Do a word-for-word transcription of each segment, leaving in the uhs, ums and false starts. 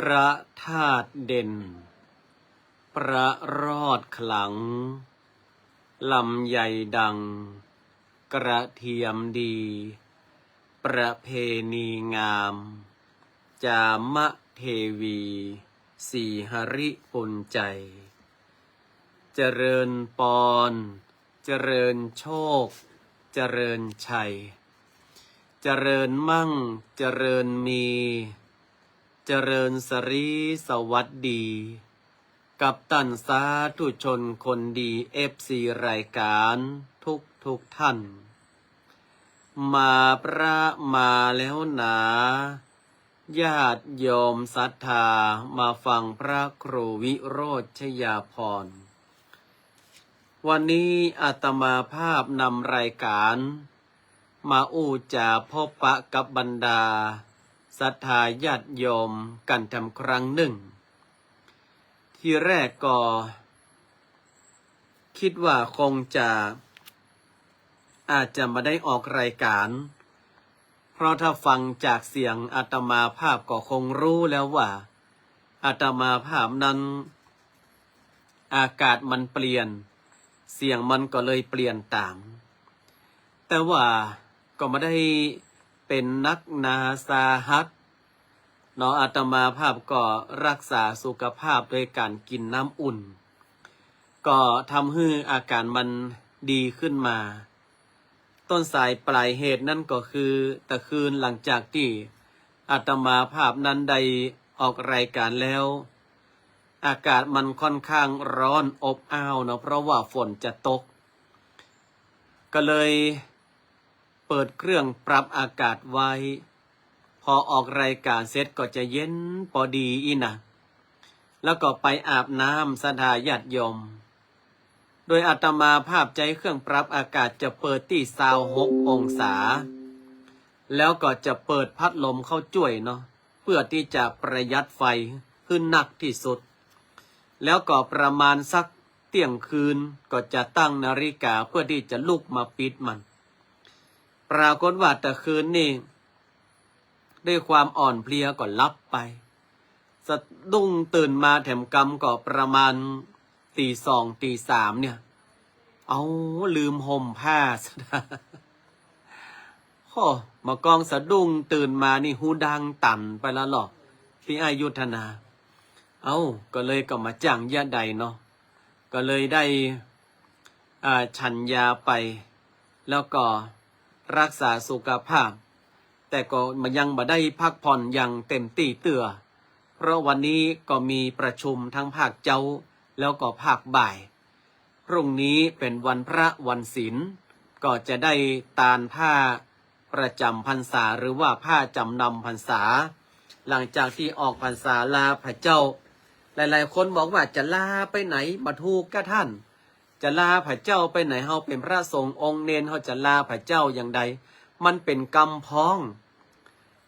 พระธาตุเด่น พระรอดขลัง ลำไยดัง กระเทียมดี ประเพณีงาม จามเทวี ศรีหริปุญไจย เจริญปอน เจริญโชค เจริญชัย เจริญมั่ง เจริญมี เจริญสรีสวัสดี กับต้านสาธุชนคนดี เอฟซี รายก๋านทุกทุกท่าน มาพระมาแล้วหนา ญาติโยมศรัทธามาฟังพระครูวิโรจน์ชยาภรณ์ วันนี้อาตมาภาพนำรายก๋านมาอู้จ๋าพบปะกับบรรดาศรัทธาญาติโยมกั๋นแถมครั้งนึ่ง ทีแรกก็ กึ๊ดว่าคงจะ อาจจะบ่ได้ออกรายก๋าน เพราะถ้าฟังจากเสียงอาตมาภาพก็คงฮู้แล้วว่า อาตมาภาพนั้น อากาศมันเปลี่ยน เสียงมันก็เลยเปลี่ยนต๋าม แต่ว่าก็บ่ได้เป๋นนักหนาสาหัส เนาะ อาตมาภาพก็รักษาสุขภาพโดยก๋านกิ๋นน้ำอุ่น ก็ทำหื้ออาก๋านมันดีขึ้นมา ต้นสายปลายเหตุนั้นก็คือ ตะคืนหลังจากตี้อาตมาภาพนั้นได้ออกรายก๋านแล้ว อากาศมันค่อนข้างฮ้อนอบอ้าวเนาะ เพราะว่าฝนจะตก ก็เลย เปิดเครื่องปรับอากาศไว้ พอออกรายก๋านเสร็จก็จะเย็นปอดีอี้นะ แล้วก็ไปอาบน้ำศรัทธาญาติโยม โดยอาตมาภาพใจ๊เครื่องปรับอากาศจะเปิดตี้ซาวหกองศา แล้วก็จะเปิดพัดลมเข้าจ้วยเนาะ เพื่อตี้จะประหยัดไฟหื้อนักตี้สุด แล้วก็ประมาณสักเตี้ยงคืนก็จะตั้งนาฬิกาเพื่อตี้จะลุกมาปิดมัน ปรากฏว่าตะคืนนี่ ด้วยความอ่อนเพลียก็หลับไป สะดุ้งตื่นมาแถมกำก็ประมาณตี๋สองตี๋สามเนี่ย เอ้า ลืมห่มผ้าซะ โอ้ มากองสะดุ้งตื่นมานี่ฮูดังตันไปแล้วเหรอ ปี้อ้ายยุทธนา เอ้า ก็เลยก็บ่าจ้างเยียะใดเนาะ ก็เลยได้ อ่า ฉันยาไป แล้วก็รักษาสุขภาพ แต่ก็ยังบ่ได้พักผ่อนอย่างเต็มตี้เตื้อ เพราะวันนี้ก็มีประชุมทั้งภาคเจ๊า แล้วก็ภาคบ่าย พรุ่งนี้เป๋นวันพระวันศีล ก็จะได้ตานผ้าประจ๋ำพรรษา หรือว่าผ้าจ๋ำนำพรรษา หลังจากตี้ออกพรรษาลาพระเจ้า หลายๆ คนบอกว่าจะลาไปไหน บ่ถูกกาต้าน จะลาพระเจ้าไปไหน เฮาเป๋นพระสงฆ์องค์เณร เฮาจะลาพระเจ้าอย่างใด มันเป๋นกำพ้อง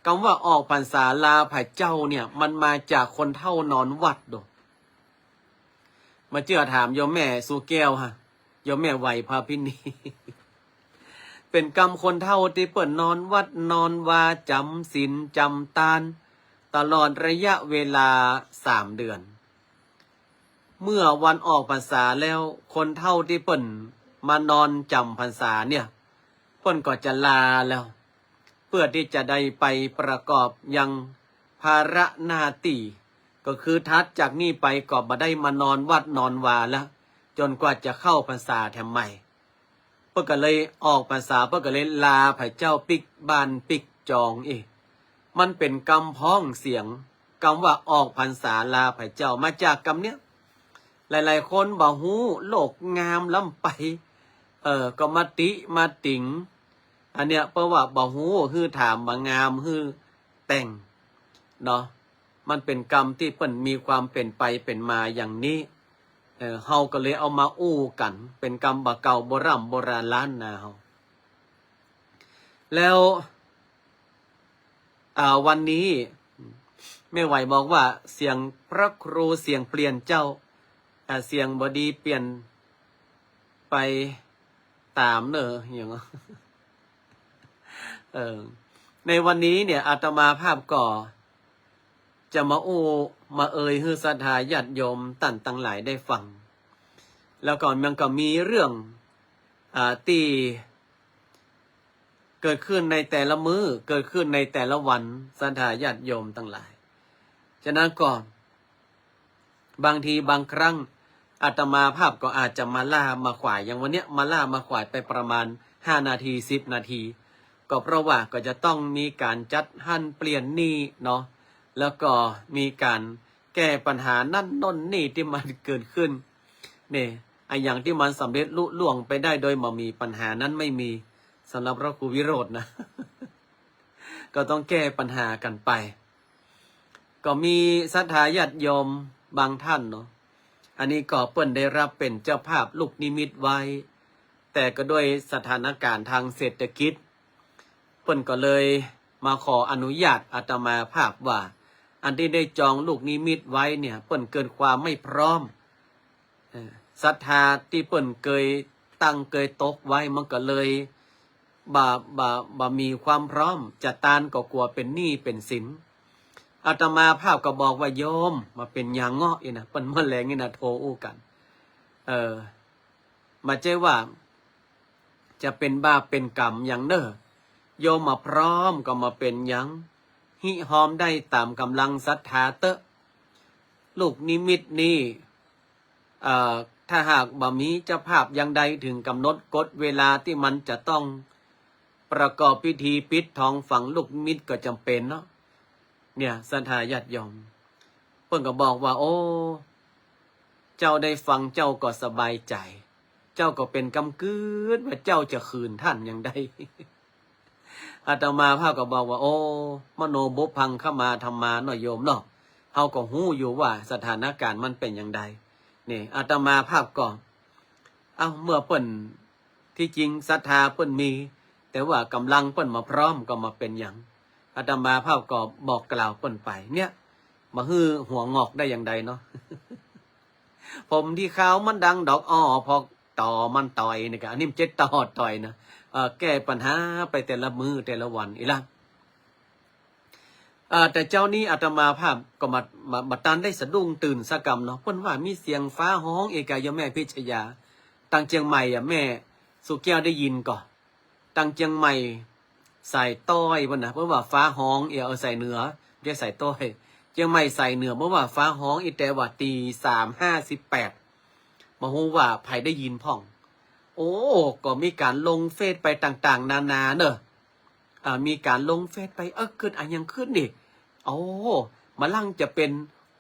กำว่าออกพรรษาลาพระเจ้าเนี่ย มันมาจากคนเฒ่านอนวัดโด บ่าเจื้อถามโยมแม่สุแก้วฮะ โยมแม่ไหวพาพินี เป๋นกำคนเฒ่าตี้เปิ้นนอนวัดนอนวา จ๋ำศีลจ๋ำตาน ตลอดระยะเวลาสามเดือน เมื่อวันออกพรรษาแล้ว คนเฒ่าตี้เปิ้นมานอนจ๋ำพรรษาเนี่ย เปิ้นก็จะลาแล้ว เพื่อตี้จะได้ไปประกอบยังภาระหน้าตี้ ก็คือถัดจากนี้ไปก็บ่ได้มานอนวัดนอนวาแล้ว จ๋นกว่าจะเข้าพรรษาแถมใหม่ เปิ้นก็เลยออกพรรษา เปิ้นก็เลยลาพระเจ้าปิ๊กบ้านปิ๊กจองอี้ มันเป๋นกำพ้องเสียง กำว่าออกพรรษาลาพระเจ้า มาจากกำเนี้ย หลายๆ คนบ่ฮู้ โลกงามล้ำไป เออ ก็มาติมาติ๋ง อันเนี้ย เพราะว่าบ่ฮู้ หื้อถาม บ่งาม หื้อแต่ง เนาะ มันเป๋นกำตี้เปิ้นมีความเป๋นไปเป๋นมาอย่างนี้ เออ เฮาก็เลยเอามาอู้กั๋น เป๋นกำบ่าเก่าโบร่ำโบราณล้านนาเฮา แล้ว อ่า วันนี้ แม่ไหวบอกว่าเสียงพระครูเสียงเปลี่ยนเจ้า อ่า เสียงบ่ดีเปลี่ยนไปต๋ามเน่อ อย่าง เออ ในวันนี้เนี่ย อาตมาภาพก็ จะมาอู้มาเอ่ยหื้อศรัทธาญาติโยมต้านตังหลายได้ฟัง แล้วก็มันก็มีเรื่อง อ่า ตี้เกิดขึ้นในแต่ละมื้อ เกิดขึ้นในแต่ละวัน ศรัทธาญาติโยมตังหลาย ฉะนั้นก็ บางทีบางครั้งอาตมาภาพก็อาจจะมาล่ามาขวาย อย่างวันเนี้ยมาล่ามาขวายไปประมาณห้านาที สิบนาที ก็เพราะว่าก็จะต้องมีก๋านจัดหั้นเปลี่ยนนี่เนาะ แล้วก็มีก๋านแก้ปัญหานั่นโน่นนี่ตี้มันเกิดขึ้น เนี่ย อะหยังตี้มันสำเร็จลุล่วงไปได้โดยบ่มีปัญหานั้นไม่มี สำหรับพระครูวิโรจน์นะ ก็ต้องแก้ปัญหากั๋นไป ก็มีศรัทธาญาติโยมบางท่านเนาะ อันนี้ก็เปิ้นได้รับเป๋นเจ้าภาพลูกนิมิตไว้ แต่ก็ด้วยสถานการณ์ทางเศรษฐกิจ เปิ้นก็เลยมาขออนุญาตอาตมาภาพว่า อันตี้ได้จองลูกนิมิตไว้เนี่ย เปิ้นเกิดความไม่พร้อม เอ่อ ศรัทธาตี้เปิ้นเกยตั้งเกยตกไว้ มันก็เลยบ่ บ่ บ่มีความพร้อม จะตานก็กั๋วเป๋นหนี้เป๋นสิน อาตมาภาพก็บอกว่า โยม บ่าเป๋นหยังเงาะ อี้นะ เปิ้นเมื่อแลงนี่นะ โทรอู้กั๋น เออ บ่ใจ้ว่า จะเป๋นบาปเป๋นก๋รรมหยังเน่อ โยมบ่าพร้อมก็บ่าเป๋นหยัง ฮิฮอมได้ต๋ามก๋ำลังศรัทธาเต๊อะ ลูกนิมิตนี้ เอ่อ ถ้าหากบ่ามีเจ้าภาพอย่างใดเถิงก๋ำหนดกฎเวลาตี้มันจะต้องประกอบพิธีปิดทองฝังลูกนิมิตก็จ๋ำเป๋นเนาะ เนี่ย ศรัทธาญาติโยม เปิ้นก็บอกว่า โอ้ เจ้าได้ฟังเจ้าก็สบายใจ๋ เจ้าก็เป๋นกำกึ๊ดว่าเจ้าจะขืนต้านอย่างใด อาตมาภาพก็บอกว่า โอ้ มโนปุพพังขมาธัมมาเนาะโยมเนาะ เฮาก็ฮู้อยู่ว่าสถานการณ์มันเป๋นอย่างใด นี่ อาตมาภาพก็ เอ้า เมื่อเปิ้น ตี้จริงศรัทธาเปิ้นมี แต่ว่าก๋ำลังเปิ้นบ่าพร้อมก็บ่าเป๋นหยัง อาตมาภาพก็บอกกล่าวเปิ้นไป เนี่ย บ่าหื้อหัวงอกได้อย่างใดเนาะ ผมตี้ขาวมันดังดอกอ้อ พอตอมันต่อยนี่กะ อันนี้มันเจ็ดตอต่อยนะ เอ่อ แก้ปัญหาไปแต่ละมื้อแต่ละวันอี้ละ เอ่อ แต่เจ๊านี้อาตมาภาพก็บ่า บ่า บ่ตันได้สะดุ้งตื่นสักกำเนาะ เปิ้นว่ามีเสียงฟ้าฮ้องเอกา โยมแม่พิชยา ตางเจียงใหม่อะ แม่สุแก้วได้ยินก่อ ตางเจียงใหม่สายใต้เปิ้นนะ เปิ้นว่าฟ้าฮ้อง เออ เออ สายเหนือ บ่ใจ้สายใต้ เจียงใหม่สายเหนือ เปิ้นว่าฟ้าฮ้อง อี้แต๊ว่าตีสามห้าสิบแปด บ่ฮู้ว่าใผได้ยินพ่อง โอ้ ก็มีก๋านลงเฟซไปต่างๆ นานาเน่อ อ่า มีก๋านลงเฟซไป เออ เกิดอะหยังขึ้นนี่ โอ้ บ่าลังจะเป๋น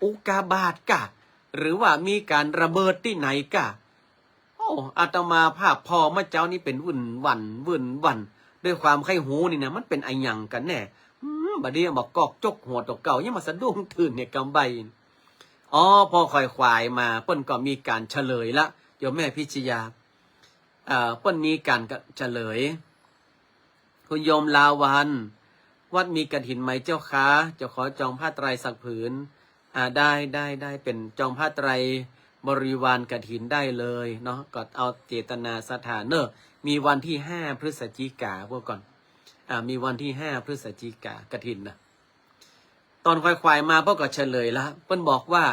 อุกกาบาตกะ หรือว่ามีก๋านระเบิดตี้ไหนกะ โอ้ อาตมาภาพผ่อมาเจ๊านี้เป๋นวุ่นวัน วุ่นวัน ด้วยความใค่ฮู้นี่นะ มันเป๋นอะหยังกั๋นแน่ อืม บ่าเดี่ยวบ่ากอกจกหัวตั๋วเก่า ยังบ่าสะดุ้งตื่นเนี่ยกำใบ้ อ๋อ พอขวายขวายมา เปิ้นก็มีก๋านเฉลยละ โยมแม่พิชยา เอ่อ เปิ้นมีก๋านเฉลย คุณโยมลาวัน วัดมีกฐินไหมเจ้าคะ จะขอจองผ้าไตรสักผืน อ่า ได้ ได้ ได้ เป๋นจองผ้าไตรบริวารกฐินได้เลยเนาะ ก็เอาเจตนาศรัทธาเน่อ มีวันตี้ห้าพฤศจิกา พวกก่อน อ่า มีวันตี้ห้าพฤศจิกากฐินนะ ต๋อนขวายขวายมาเปิ้นก็เฉลยละ เปิ้นบอกว่า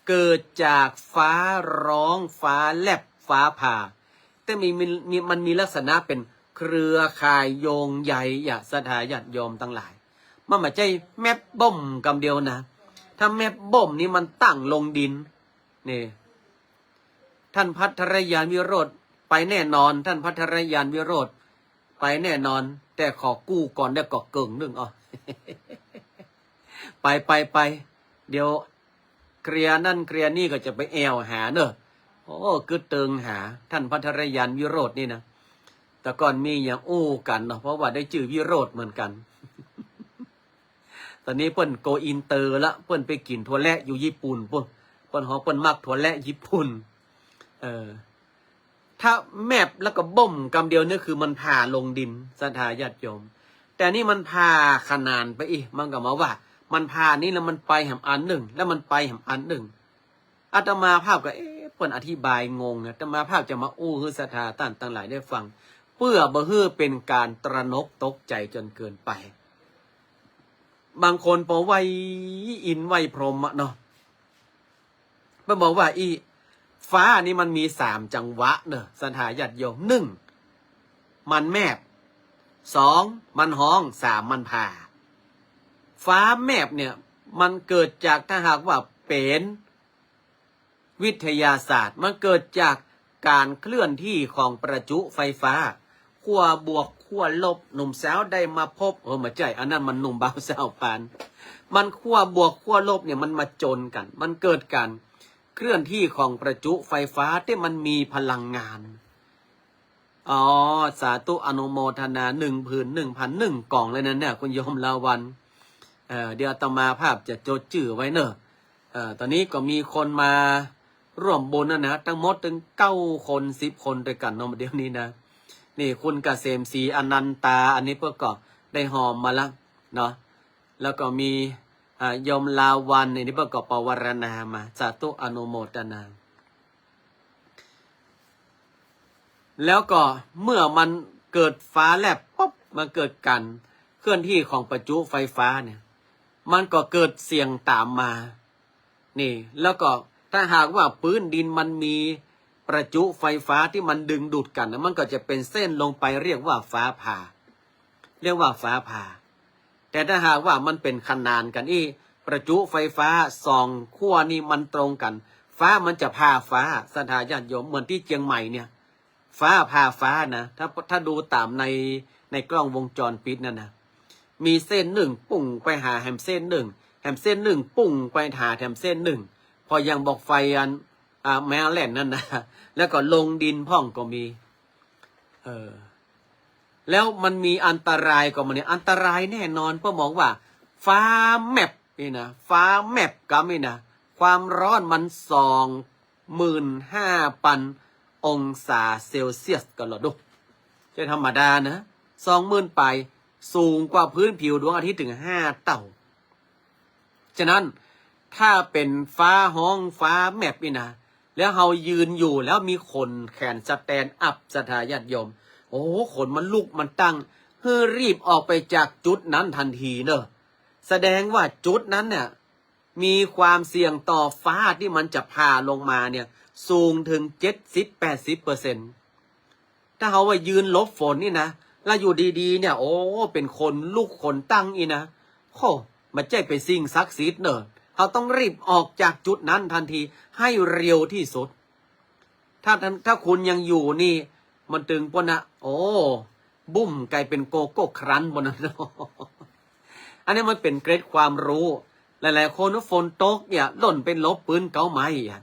เกิดจากฟ้าฮ้อง ฟ้าแลบ ฟ้าผ่า แต่มี มี มี มันมีลักษณะเป๋นเครือข่ายโยงใยอะ ศรัทธาญาติโยมตังหลาย มันบ่ใจ้แมบบ้มกำเดียวนะ ถ้าแมบบ้มนี่มันตั้งลงดิน นี่ ต้านภัทรยานวิโรจน์ไปแน่นอน ต้านภัทรยานวิโรจน์ไปแน่นอน แต่ขอกู้ก่อนได้ก่อเกิ่งนึ่ง อ้อ ไป ไป ไป เดี๋ยวเคลียร์นั่นเคลียร์นี่ก็จะไปแอ่วหาเน่อ โอ้ กึ๊ดเติงหา ต้านภัทรยานวิโรจน์นี่นะ แต่ก่อนมีอย่างอู้กั๋นเนาะ เพราะว่าได้จื้อวิโรจน์เหมือนกั๋น ต๋อนนี้เปิ้นโกอินเตอร์ละ เปิ้นไปกิ๋นถั่วแระอยู่ญี่ปุ่นปู๊น เปิ้นฮ้องเปิ้นมักถั่วแระญี่ปุ่น เออ ถ้าแมบแล้วก็บ้มกำเดียวนี่คือมันผ่าลงดิน ศรัทธาญาติโยม แต่นี่มันผ่าขนานไปอีก มันก็มาว่า มันผ่านี่แล้วมันไปแหมอันนึ่ง แล้วมันไปแหมอันนึ่ง อาตมาภาพก็ เอ๊ะ เปิ้นอธิบายงงนะ อาตมาภาพจะมาอู้หื้อศรัทธาต้านตังหลายได้ฟัง เปื้อบ่หื้อเป๋นก๋านตระหนกตกใจ๋จ๋นเกินไป บางคนปอไหว้อินทร์ไหว้พรหมอะเนาะ เปิ้นบอกว่าอี้ฟ้านี่มันมีสามจังหวะเนาะ ศรัทธาญาติโยม นึ่ง มันแมบ สอง มันฮ้อง สาม มันผ่า ฟ้าแมบเนี่ย มันเกิดจาก ถ้าหากว่าเป๋น วิทยาศาสตร์ มันเกิดจากก๋านเคลื่อนที่ของประจุไฟฟ้า ขั้วบวกขั้วลบ หนุ่มสาวได้มาพบ เออ บ่ใจ้ อันนั้นมันหนุ่มบ่าวสาวปาน มันขั้วบวกขั้วลบเนี่ยมันมาจนกั๋น มันเกิดก๋านเคลื่อนที่ของประจุไฟฟ้าตี้มันมีพลังงาน อ๋อ สาธุอนุโมทนา หนึ่งผืน หนึ่งพัน หนึ่งกล่องเลยนะเนี่ย คุณโยมลาวัลย์ เอ่อ เดี๋ยวอาตมาภาพจะจดจื้อไว้เนาะ เอ่อ ต๋อนนี้ก็มีคนมาร่วมบุญนะนะ ตึงหมดตึงเก้าคน สิบคนตวยกั๋นเนาะ เดี๋ยวนี้นะ นี่คุณเกษมศรีอนันตา อันนี้เปิ้นก็ได้หอมมาละเนาะ แล้วก็มี อ่า โยมลาวัลย์ อันนี้เปิ้นก็ปวารณามา สาธุอนุโมทนา แล้วก็เมื่อมันเกิดฟ้าแลบปุ๊บ มันเกิดก๋านเคลื่อนที่ของประจุไฟฟ้าเนี่ย มันก็เกิดเสียงต๋ามมา นี่ แล้วก็ถ้าหากว่าปื๊นดินมันมีประจุไฟฟ้าตี้มันดึงดูดกั๋นนะ มันก็จะเป๋นเส้นลงไป เรียกว่าฟ้าผ่า เรียกว่าฟ้าผ่า แต่ถ้าหากว่ามันเป๋นขนานกั๋นอี้ ประจุไฟฟ้าสองขั้วนี่มันตรงกั๋น ฟ้ามันจะผ่าฟ้า ศรัทธาญาติโยม เหมือนตี้เจียงใหม่เนี่ย ฟ้าผ่าฟ้านะ ถ้า ถ้าดูต๋ามใน ในกล้องวงจรปิดนั่นนะ มีเส้นนึ่งปุ้งไปหาแหมเส้นนึ่ง แหมเส้นนึ่งปุ้งไปหาแหมเส้นนึ่ง พอยังบอกไฟอัน อ่า แมวแล่นนั่นนะ แล้วก็ลงดินพ่องก็มี เออ แล้วมันมีอันตรายก็บ่าเนี่ย อันตรายแน่นอน เปิ้นบอกว่า ฟ้าแมบนี่นะ ฟ้าแมบกำนี่นะ ความร้อนมันสองหมื่นห้าปันองศาเซลเซียส ก็ลองดู จะธรรมดานะ สองหมื่นปลาย สูงกว่าพื้นผิวดวงอาทิตย์ถึงห้าเต้า ฉะนั้นถ้าเป๋นฟ้าฮ้องฟ้าแมบนี่นะ แล้วเฮายืนอยู่แล้วมีคนแขวนสแตนด์อัพ ศรัทธาญาติโยม โอ้โห ขนมันลุกมันตั้ง หื้อรีบออกไปจากจุดนั้นทันทีเนาะ แสดงว่าจุดนั้นเนี่ย มีความเสี่ยงต่อฟ้าตี้มันจะผ่าลงมาเนี่ย สูงถึงเจ็ดสิบ แปดสิบเปอร์เซ็นต์ ถ้าเฮาว่ายืนหลบฝนนี่นะ แล้วอยู่ดีๆ เนี่ย โอ้ เป๋นขนลุกขนตั้งอี้นะ โอ้ บ่ใจ้เป๋นสิ่งศักดิ์สิทธิ์เนาะ เฮาต้องรีบออกจากจุดนั้นทันที ให้เร็วที่สุด ถ้า ถ้าคุณยังอยู่นี่ มันตึงปู้นนะ โอ้ บุ้มก๋ายเป๋นโกโก้ครันช์ปู้นนะ อันนี้มันเป๋นเกร็ดความรู้ หลายๆ คนว่าฝนตกเนี่ย หล่นไปหลบปื๊นเก๊าไม้อะ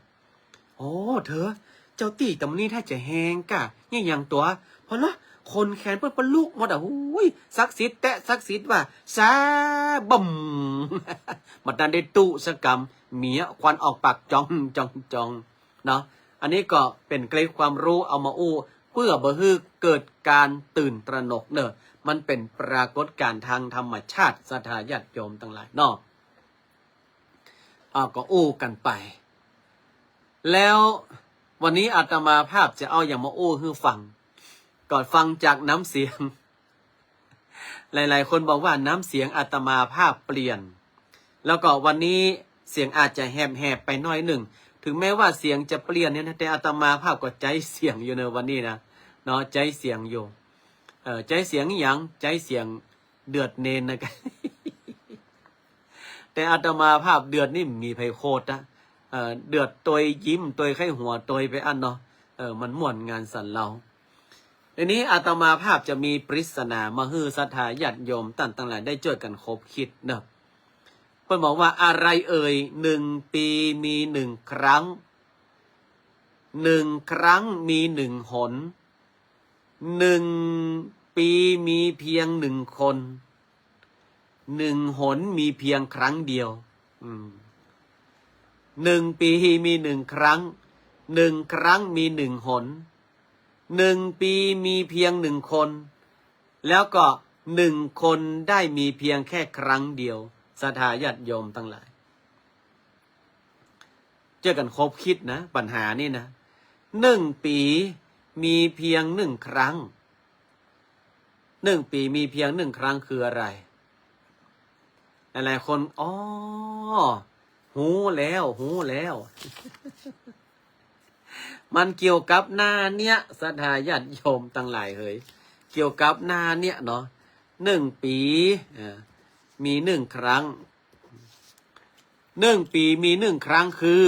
โอ้ เธอ เจ้าตี้ต๋ำนี้ถ้าจะแฮงก้า เนี่ยอย่างตั๋ว พอละ ขนแขนเปิ้นปะลุกหมดอะ หูย ศักดิ์สิทธิ์แต๊ ศักดิ์สิทธิ์ว่า สาบึ้ม บ่ตันได้ตุ๊สักกำ เมียควันออกปากจอง จอง จอง เนาะ อันนี้ก็เป๋นเกร็ดความรู้เอามาอู้ เปื้อบ่หื้อเกิดก๋านตื่นตระหนกเนาะ มันเป๋นปรากฏการณ์ทางธรรมชาติ ศรัทธาญาติโยมตังหลายเนาะ อ่า ก็อู้กั๋นไป แล้ววันนี้อาตมาภาพจะเอาหยังมาอู้หื้อฟัง ก็ฟังจากน้ำเสียง หลายๆ คนบอกว่าน้ำเสียงอาตมาภาพเปลี่ยน แล้วก็วันนี้เสียงอาจจะแหบๆ ไปหน้อยนึ่ง ถึงแม้ว่าเสียงจะเปลี่ยนเนี่ยนะ แต่อาตมาภาพก็ใจ๊เสียงอยู่ในวันนี้นะ เนาะ ใจ๊เสียงอยู่ เอ่อ ใจ๊เสียงหยัง ใจ๊เสียงเดือดเณรนะ แต่อาตมาภาพเดือดนี่มีไผโคตรนะ เอ่อ เดือดตวยยิ้มตวยใค่หัวตวยไปอั้นเนาะ เออ มันม่วนงานสันเลา ทีนี้อาตมาภาพจะมีปริศนามาหื้อศรัทธาญาติโยมต้านตังหลายได้จ้วยกั๋นคบคิดเนาะ เปิ้นบอกว่าอะไรเอ่ย หนึ่งปีมีหนึ่งครั้ง หนึ่งครั้งมีหนึ่งหน หนึ่งปีมีเพียงหนึ่งคน หนึ่งหนมีเพียงครั้งเดียว อืม หนึ่งปีมีหนึ่งครั้ง หนึ่งครั้งมีหนึ่งหน หนึ่งปีมีเพียงหนึ่งคน แล้วก็หนึ่งคนได้มีเพียงแค่ครั้งเดียว ศรัทธาญาติโยมตังหลาย จ้วยกั๋นคบคิดนะ ปัญหานี่นะ หนึ่งปีมีเพียงหนึ่งครั้ง หนึ่งปีมีเพียงหนึ่งครั้งคืออะไร ไหน หลายๆคน อ๋อ ฮู้แล้ว ฮู้แล้ว มันเกี่ยวกับหน้าเนี้ย ศรัทธาญาติโยมตังหลายเหย เกี่ยวกับหน้าเนี้ยเนาะ หนึ่งปี๋ อ่า มีหนึ่งครั้ง หนึ่งปี๋มีหนึ่งครั้งคือ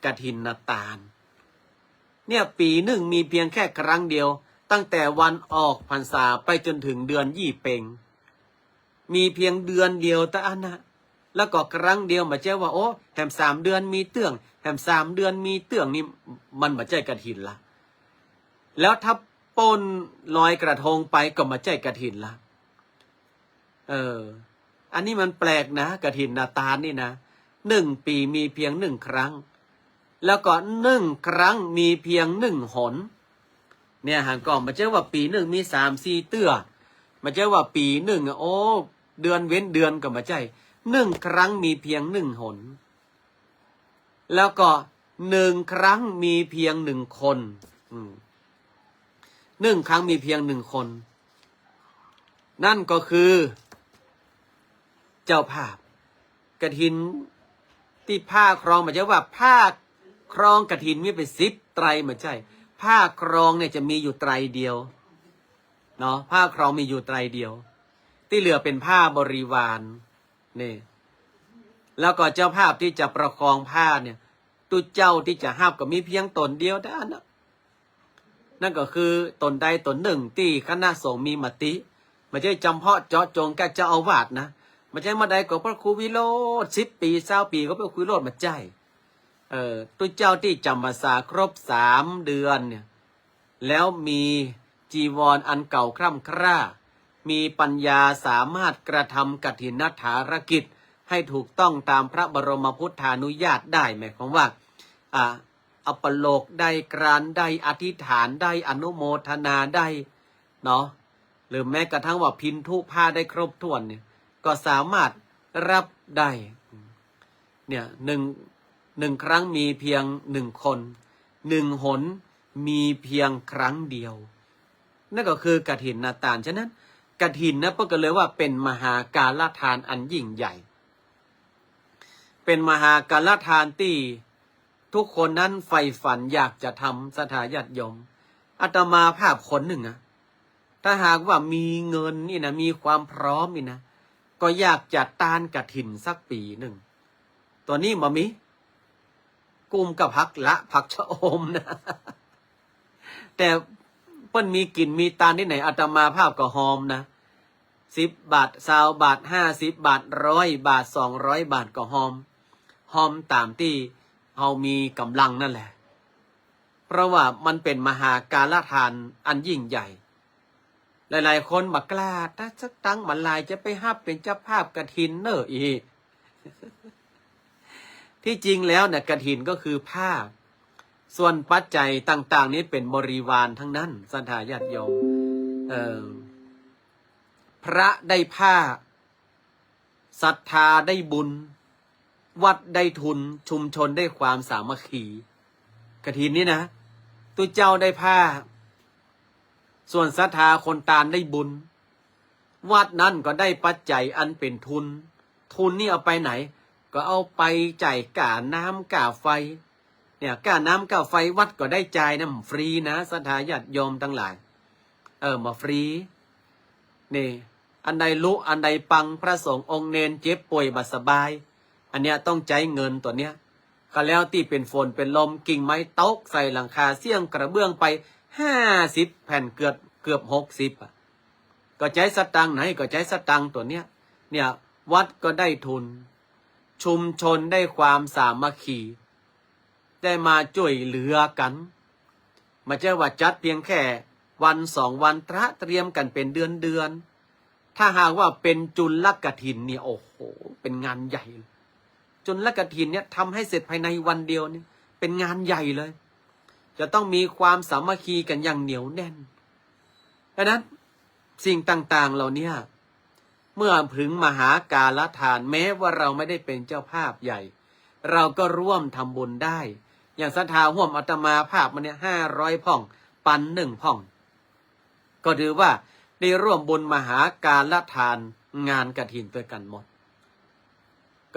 กฐินตาน เนี่ย ปี๋หนึ่งมีเพียงแค่ครั้งเดียว ตั้งแต่วันออกพรรษาไปจนถึงเดือนยี่เป็ง มีเพียงเดือนเดียวเต้าอั้นนะ แล้วก็ครั้งเดียว บ่ใจ้ว่า โอ้ แหมสามเดือนมีเตื้อง แหมสามเดือนมีเตื้อง นี่มันบ่ใจ้กฐินละ แล้วถ้าป้นลอยกระทงไปก็บ่ใจ้กฐินละ เออ อันนี้มันแปลกนะ กฐินตานนี่นะ หนึ่งปี๋มีเพียงหนึ่งครั้ง แล้วก็หนึ่งครั้งมีเพียงหนึ่งหน เนี่ย หันก่อ บ่ใจ้ว่าปี๋หนึ่งมีสามสี่เตื้อ บ่ใจ้ว่าปี๋หนึ่งอะ โอ้ เดือนเว้นเดือนก็บ่ใจ้ หนึ่งครั้งมีเพียงหนึ่งหน แล้วก็หนึ่งครั้งมีเพียงหนึ่งคน อืม หนึ่งครั้งมีเพียงหนึ่งคน นั่นก็คือ เจ้าภาพ กฐินตี้ผ้าครอง บ่ใจ้ว่าผ้าครองกฐินมีเป๋นสิบไตร บ่ใจ้ ผ้าครองเนี่ยจะมีอยู่ไตรเดียว เนาะ ผ้าครองมีอยู่ไตรเดียว ตี้เหลือเป๋นผ้าบริวาร นี่ แล้วก็เจ้าภาพตี้จะประคองผ้าเนี่ย ตุ๊เจ้าตี้จะฮับก็มีเพียงต๋นเดียวเต้าอั้นนะ นั่นก็คือต๋นใดต๋นหนึ่งตี้คณะสงฆ์มีมติ บ่ใจ้จำเพาะเจาะจงกับเจ้าอาวาสนะ บ่ใจ้เมื่อใดก็พระครูวิโรจน์ สิบปี๋ ซาวปี๋ก็พระครูวิโรจน์ บ่ใจ้ เอ่อ ตุ๊เจ้าตี้จ๋ำพรรษาครบสามเดือนเนี่ย แล้วมีจีวรอันเก่าคร่ำคร่า มีปัญญาสามารถกระทำกฐินนถารกิจให้ถูกต้องตามพระบรมพุทธานุญาตได้ หมายความว่า อ่า อัปโลกได้ กรานได้ อธิษฐานได้ อนุโมทนาได้ เนาะ หรือแม้กระทั่งว่าพิณฑุผ้าได้ครบถ้วนเนี่ย ก็สามารถฮับได้ เนี่ย หนึ่ง หนึ่งครั้งมีเพียงหนึ่งคน หนึ่งหนมีเพียงครั้งเดียว นั่นก็คือกฐินตาน ฉะนั้นกฐินนะ เปิ้นก็เลยว่าเป๋นมหากาลทานอันยิ่งใหญ่ เป๋นมหากาลทานตี้ทุกคนนั้นใฝ่ฝันอยากจะทำ ศรัทธาญาติโยม อาตมาภาพคนหนึ่งอะ ถ้าหากว่ามีเงินนี่นะ มีความพร้อมนี่นะ ก็อยากจะตานกฐินสักปี๋หนึ่ง ต๋อนนี้บ่มี กุมกับผักละ ผักชะอมนะ แต่เปิ้นมีกิ๋นมีตานตี้ไหน อาตมาภาพก็ฮอมนะ สิบบาท ซาวบาท ห้าสิบบาท ร้อยบาท สองร้อยบาทก็ฮอม ฮอมต๋ามตี้เฮามีก๋ำลังนั่นแหละ เพราะว่ามันเป๋นมหากาลทานอันยิ่งใหญ่ หลายๆ คนบ่กล้า ตั๊งสตังค์บ่หลาย จะไปฮับเป๋นเจ้าภาพกฐินเน่ออีก ที่จริงแล้วเนี่ย กฐินก็คือผ้า ส่วนปัจจัยต่างๆ นี้เป๋นบริวารทั้งนั้น ศรัทธาญาติโยม เอ่อ พระได้ผ้า ศรัทธาได้บุญ วัดได้ทุน ชุมชนได้ความสามัคคี กฐินนี่นะ ตุ๊เจ้าได้ผ้า ส่วนศรัทธาคนตานได้บุญ วัดนั้นก็ได้ปัจจัยอันเป๋นทุน ทุนนี่เอาไปไหน ก็เอาไปจ่ายค่าน้ำค่าไฟ เนี่ย ค่าน้ำค่าไฟวัดก็ได้จ่ายนะ บ่ฟรีนะ ศรัทธาญาติโยมตังหลาย เออ บ่ฟรี นี่ อันใดลุ อันใดปัง พระสงฆ์องค์เณรเจ็บป่วยบ่สบาย อันเนี้ยต้องใจ๊เงินตั๋วเนี้ย ก็แล้วตี้เป๋นฝนเป๋นลม กิ่งไม้ตกใส่หลังคา เสี้ยงกระเบื้องไปห้าสิบแผ่น เกือบ เกือบหกสิบอะ ก็ใจ๊สตางค์ไหน ก็ใจ๊สตางค์ตั๋วเนี้ย เนี่ย วัดก็ได้ทุน ชุมชนได้ความสามัคคี ได้มาจ้วยเหลือกั๋น บ่ใจ้ว่าจัดเพียงแค่วันสองวัน ตระเตรียมกั๋นเป๋นเดือนๆ ถ้าหากว่าเป๋นจุลกฐินเนี่ย โอ้โห เป๋นงานใหญ่ จุลกฐินเนี่ยทำให้เสร็จภายในวันเดียวเนี่ย เป๋นงานใหญ่เลย จะต้องมีความสามัคคีกั๋นอย่างเหนียวแน่น เพราะฉะนั้นสิ่งต่างๆ เหล่าเนี้ย เมื่อถึงมหากาลทาน แม้ว่าเราไม่ได้เป็นเจ้าภาพใหญ่ เราก็ร่วมทำบุญได้ อย่างศรัทธาฮ่วมอาตมาภาพมาเนี่ย ห้าร้อยพ่อง ปันหนึ่งพ่อง ก็ถือว่าได้ร่วมบุญมหากาลทานงานกฐินตวยกั๋นหมด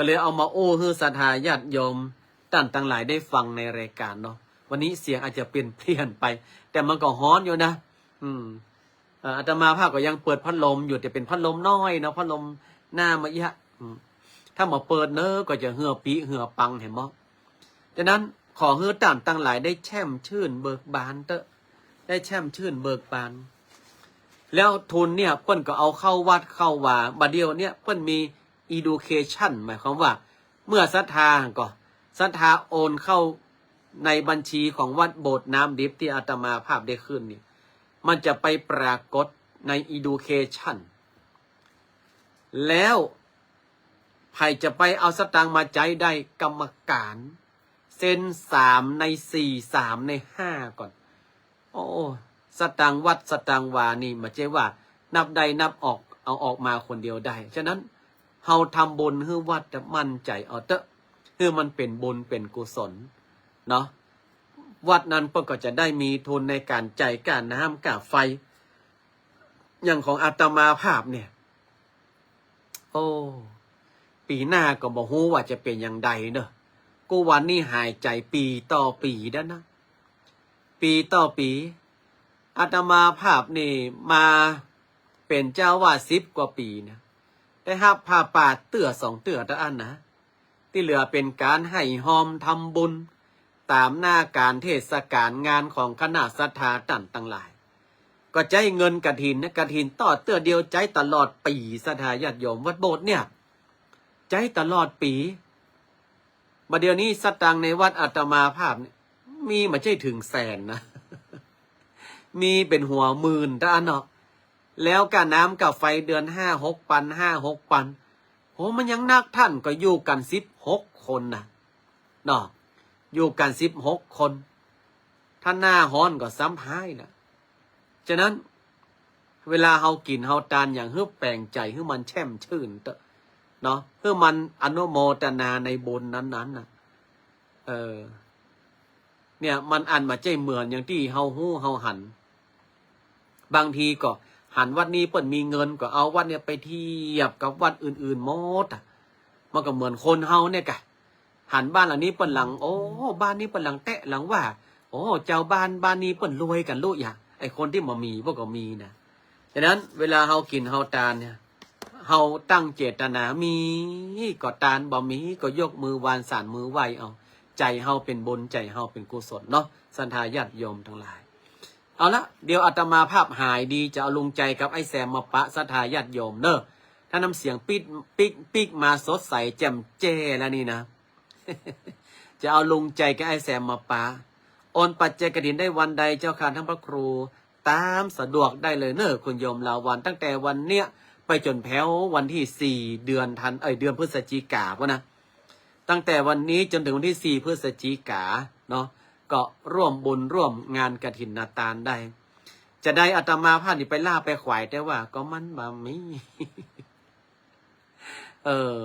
ก็เลยเอามาอู้หื้อศรัทธาญาติโยมต้านตังหลายได้ฟังในรายก๋านเนาะ วันนี้เสียงอาจจะเปลี่ยนๆ ไป แต่มันก็ฮ้อนอยู่นะ อืม เอ่อ อาตมาภาพก็ยังเปิดพัดลมอยู่ แต่เป๋นพัดลมน้อยเนาะ พัดลมหน้ามาเอี้ยะ อืม ถ้าบ่เปิดเนาะ ก็จะเหื่อปิ๊เหื่อปัง หันบ่ ฉะนั้นขอหื้อต้านตังหลายได้แช่มชื่นเบิกบานเต๊อะ ได้แช่มชื่นเบิกบาน แล้วทุนเนี่ยเปิ้นก็เอาเข้าวัดเข้าวา บ่าเดี่ยวเนี่ยเปิ้นมี education หมายความว่า เมื่อศรัทธาก็ ศรัทธาโอนเข้าในบัญชีของวัดโบสถ์น้ำดิบตี้อาตมาภาพได้ขึ้นนี่ มันจะไปปรากฏใน education แล้วใผจะไปเอาสตางค์มาใจ๊ได้ กรรมการเซ็นสามในสี่ สามในห้าก่อน โอ้ สตางค์วัดสตางค์วานี่ บ่ใจ้ว่านับได้นับออก เอาออกมาคนเดียวได้ ฉะนั้น เฮาทำบุญหื้อวัดมั่นใจ๋เอาเต๊อะ หื้อมันเป๋นบุญเป๋นกุศลเนาะ วัดนั้นเปิ้นก็จะได้มีทุนในก๋านจ่ายก้าน้ำก้าไฟ อย่างของอาตมาภาพเนี่ย โอ้ ปี๋หน้าก็บ่ฮู้ว่าจะเป๋นอย่างใดเนาะ กู้วันนี้หายใจ๋ปี๋ต่อปี๋แล้วนะ ปี๋ต่อปี๋ อาตมาภาพนี่มาเป๋นเจ้าอาวาสสิบกว่าปี๋นะ ได้ฮับผ้าป่าเตื้อสองเตื้อเต้าอั้นนะ ตี้เหลือเป๋นก๋านให้ฮอมทำบุญ ต๋ามหน้าก๋านเทศกาลงานของคณะศรัทธาต้านตังหลาย ก็ใจ๊เงินกฐินนะ กฐินตอดเตื้อเดียวใจ๊ตลอดปี๋ ศรัทธาญาติโยมวัดโบสถ์เนี่ย ใจ๊ตลอดปี๋ บ่าเดี่ยวนี้สตางค์ในวัดอาตมาภาพเนี่ย มีบ่ใจ้เถิงแสนนะ มีเป๋นหัวหมื่นเต้าอั้นเนาะ แล้วก้าน้ำก้าไฟเดือนห้าหกปัน ห้าหกปัน โห มันยังนัก ต้านก็อยู่กั๋นสิบหกคนนะเนาะ อยู่กั๋นสิบหกคน ถ้าหน้าฮ้อนก็ซ้ำฮ้ายนะ ฉะนั้น เวลาเฮากิ๋นเฮาตานอย่าง หื้อแป๋งใจ๋หื้อมันแช่มชื่นเต๊อะเนาะ หื้อมันอนุโมทนาในบุญนั้นๆ นะ เออ เนี่ยมันอันบ่ใจ้เหมือนอย่างตี้เฮาฮู้เฮาหัน บางทีก็หันวัดนี้เปิ้นมีเงินก็เอาวัดเนี่ยไปเทียบกับวัดอื่นๆ หมดอะ มันก็เหมือนคนเฮาเนี่ยก่ะ หันบ้านหลังนี้เปิ้นหลัง โอ้ บ้านนี้เปิ้นหลังแต๊หลังว่า โอ้ เจ้าบ้านบ้านนี้เปิ้นรวยกั๋นลูกอย่า ไอ้คนตี้บ่มีเปิ้นก็มีนะ ฉะนั้นเวลาเฮากิ๋นเฮาตานเนี่ย เฮาตั้งเจตนา มีก็ตาน บ่มีก็ยกมือวานสานมือไหว้เอา ใจ๋เฮาเป๋นบุญ ใจ๋เฮาเป๋นกุศลเนาะ ศรัทธาญาติโยมตังหลาย เอาละ เดี๋ยวอาตมาภาพหายดี จะเอาลุงใจ๋กับไอ้แซมมาปะศรัทธาญาติโยมเนาะ ถ้าน้ำเสียงปิ๊กปิ๊กปิ๊กมาสดใสแจ่มแจ้แล้วนี่นะ จะเอาลุงใจ๋กับไอ้แซมมาปะ โอนปัจจัยกฐินได้วันใดเจ้าค่ะท่านพระครู ต๋ามสะดวกได้เลยเนาะคุณโยมลาวัณ ตั้งแต่วันเนี้ยไปจ๋นแผ้ววันตี้สี่ เดือนธัน เอ้ย เดือนพฤศจิกาพุ้นนะ ตั้งแต่วันนี้จ๋นเถิงวันตี้สี่ พฤศจิกาเนาะ ก็ร่วมบุญร่วมงานกฐินตานได้ จะได้อาตมาภาพนี่ไปล่าไปขวาย แต่ว่าก็มันบ่มี เออ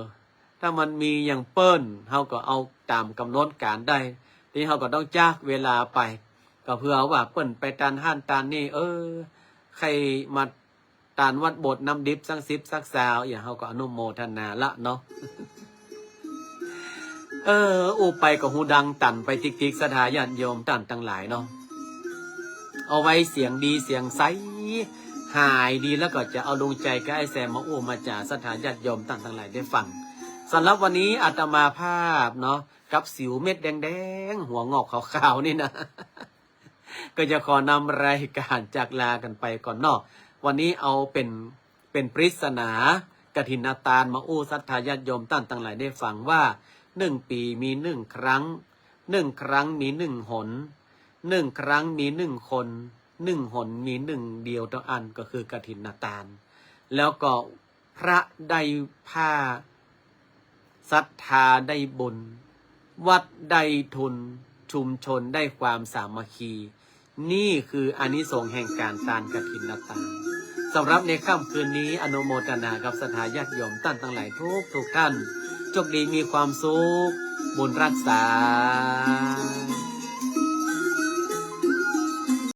ถ้ามันมีอย่างเปิ้น เฮาก็เอาต๋ามก๋ำหนดก๋านได้ ทีนี้เฮาก็ต้องจากเวลาไป ก็เปื้อว่าเปิ้นไปตานหั้นตานนี่ เออ ใค่มาตานวัดโบสถ์น้ำดิบสักสิบสักซาว อย่างเฮาก็อนุโมทนาละเนาะ เออ อู้ไปก็หูดังตันไปติ๊กๆ ศรัทธาญาติโยมต้านตังหลายเนาะ เอาไว้เสียงดีเสียงใส หายดีแล้วก็จะเอาลุงใจ๋กับไอ้แซมมาอู้มาจ๋าศรัทธาญาติโยมต้านตังหลายได้ฟัง สำหรับวันนี้อาตมาภาพเนาะ กับสิวเม็ดแดงๆ หัวงอกขาวๆ นี่นะ ก็จะขอนำรายก๋านจากลากั๋นไปก่อนเนาะ วันนี้เอาเป๋น เป๋นปริศนากฐินตานมาอู้ศรัทธาญาติโยมต้านตังหลายได้ฟังว่า หนึ่งปี๋มีหนึ่งครั้ง หนึ่งครั้งมีหนึ่งหน หนึ่งครั้งมีหนึ่งคน หนึ่งหนมีหนึ่งเดียวเต้าอั้น ก็คือกฐินตาน แล้วก็พระได้ผ้า ศรัทธาได้บุญ วัดได้ทุน ชุมชนได้ความสามัคคี นี่คืออานิสงส์แห่งก๋านตานกฐินตาน สำหรับในค่ำคืนนี้ อนุโมทนากับศรัทธาญาติโยมต้านตังหลายทุกๆ ท่าน โชคดีมีความสุข บุญรักษา